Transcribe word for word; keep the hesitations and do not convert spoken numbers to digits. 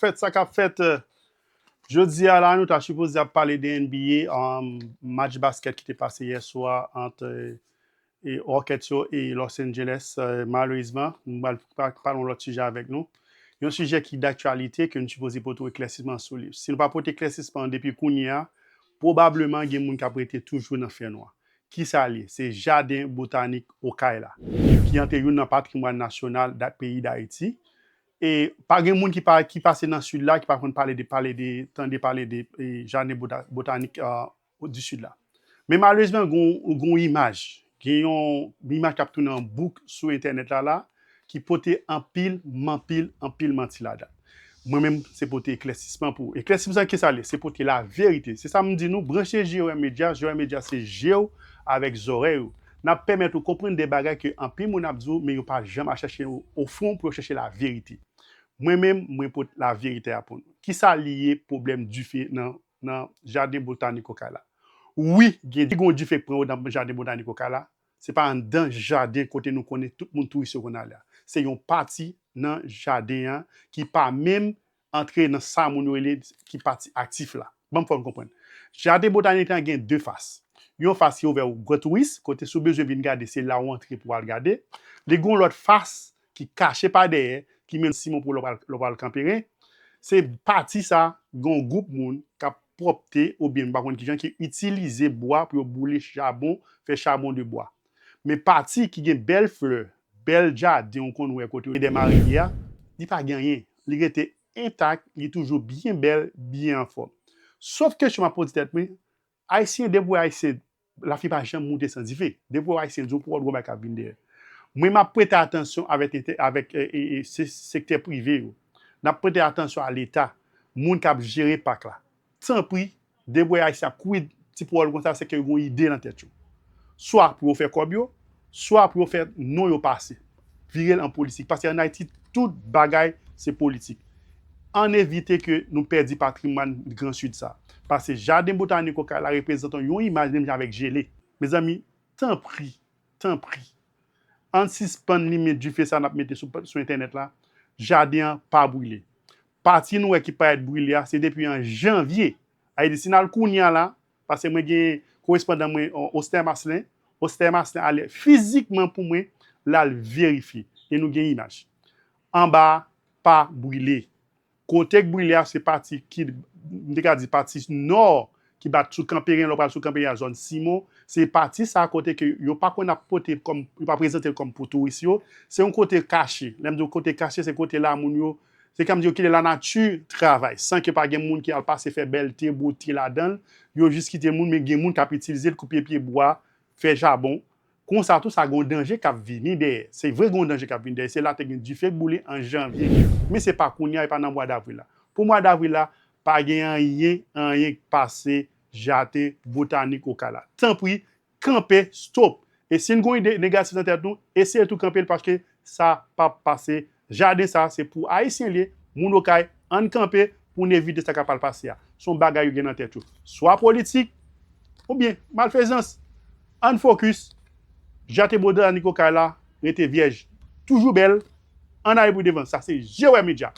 fèt, sa k ap fèt. Jodi a la, nou ta sipoze ap pale de N B A, um, match baskèt ki te pase yè swa ant e Rockets yo e Los Angeles. E, malerezman, nou pral pa- pale yon lòt sijè avèk nou. Yon sijè ki daktyalite, ke nou sipoze pote yon eklèsisman sou li. Si nou pa pote eklèsisman depi kounye a, pwobableman gen moun k ap rete toujou nan fènwa. Kisa l ye? Se Jaden Botanik Okay la, ki antre youn nan patrimwàn nasyonal da peyi Dayiti. E pa gen moun ki pa ki pase nan sid la ki pa konn pale de pale de tande pale de e, Jaden Bota- Botanik e, di sid la. Men malerezman, gen yon gen yon imaj, gen yon imaj k ap tounen an bouk sou entènèt la la, ki pote anpil, manpil, anpil manti ladan. Mwen menm, se pote eklèsisman pou ou. Eklèsisman, kisa l ye? Se pote laverite. Se sa m di nou, branche J O M Media. J O M Media se je w avèk zòrèy ou. N ap pèmèt ou konprann de bagay ke anpil moun ap di w, men yo pa janm al chèche o fon pou yo chèche laverite. Mwen menm, mwen pote laverite a pou nou. Kisa li ye pwoblèm dife nan nan Jaden Botanik Okay la? Wi, gen gen yon dife k pran yo nan Jaden Botanik Okay la. Se pa anndan jaden kote nou konnen tout moun touris yo konn ale a. Se yon pati nan jaden an ki pa menm antre nan sa moun yo rele ki pati aktif la. Ban m fè w konprann. Jaden botanik lan gen de fas. Yon fas ki ouvè pou gran touris, kote si w bezwen vin gade, se la w antre pou w al gade. Li gen yon lòt fas ki kache pa dèyè, ki mennen Simon pou lè w pral- lè w pral kanperen. Se pati sa, gen yon gwoup moun k ap pwòpte oubyen m pa konn kijan ki itilize bwa pou yo boule chabon, fè chabon de bwa. Men pati ki gen bèl flè, bèl jaden ou konn wè kote yo dèyè marye a, li pa gen anyen. Li rete entak, li toujou byen bèl, byen anfòm. Sof kesyon m ap poze tèt mwen, Ayisyen, depi w wè Ayisyen, lafi pa janm moute san dife. Depi w wè Ayisyen di w pwòl gwo bagay k ap vin dèyè. Mwen, m ap prete atansyon avèk, avèk e, e, e, se, sektè prive yo. N ap prete atansyon a Leta, moun k ap jere pak la. Tanpri, depi w wè Ayisyen ap kouri ti pwòl konsa, se ke yo gen yon ide nan tèt yo. Swa pou yo fè kòb yo, swa pou yo fè non yo pase. Vire l an politik. Paske ann Ayiti, tout bagay se politik. Ann evite ke nou pèdi patrimwàn Gran Sid sa. Paske Jaden Botanik Okay la reprezante yon imaj menm jan avèk jele. Mezanmi, tanpri, tanpri, ann sispann limen dife sa n ap mete sou, sou entènèt la. Jaden an pa brile. Pati nou wè ki parèt brile a, se depi an janvye. Sa vle di, si n al kounye a la, paske mwen gen korespondan mwen, o- Oster Maslin, Oster Maslin ale fizikman pou mwen, l al verifye. E nou gen imaj. Anba a pa brile. Kote k brile a, se pati ki, m te ka di pati nò, ki bat sou Kanperen, lè w pral sou Kanperen a zòn Simon. Se pati sa kote ke yo pa konn ap pote kòm, yo pa prezante l kòm pou touris yo. Se yon kote kache. Lè m di w kote kache, se kote la moun yo, se kòm di yo kite lanati travay, san ke pa gen moun ki al pase fè bèlte, bouti ladan l. Yo jis kite moun, men gen moun k ap itilize l, koupe pye bwa, fè chabon. Konsa tou, sa gen yon danje k ap vini dèyè. Se vre gen yon danje k ap vini dèyè. Se la te gen dife k boule an janvye. Men se pa kounye a, e pa nan mwa davril la. Pou mwa davril la, pa gen anyen, anyen k pase Jaden Botanik Okay la. Tanpri, kanpe, stop. E si n gen yon ide negatif nan tèt nou, eseye tou kanpe l paske sa p ap pase. Jaden sa, se pou Ayisyen l ye, moun Okay, ann kanpe pou n evite sa k ap al pase a. Se yon bagay yo gen nan tèt yo. Swa politik, oubyen malfezans. Ann fokis. Jaden Botanik Okay la rete vyèj. Toujou bèl. Ann ale pou devan. Sa se J O M Media.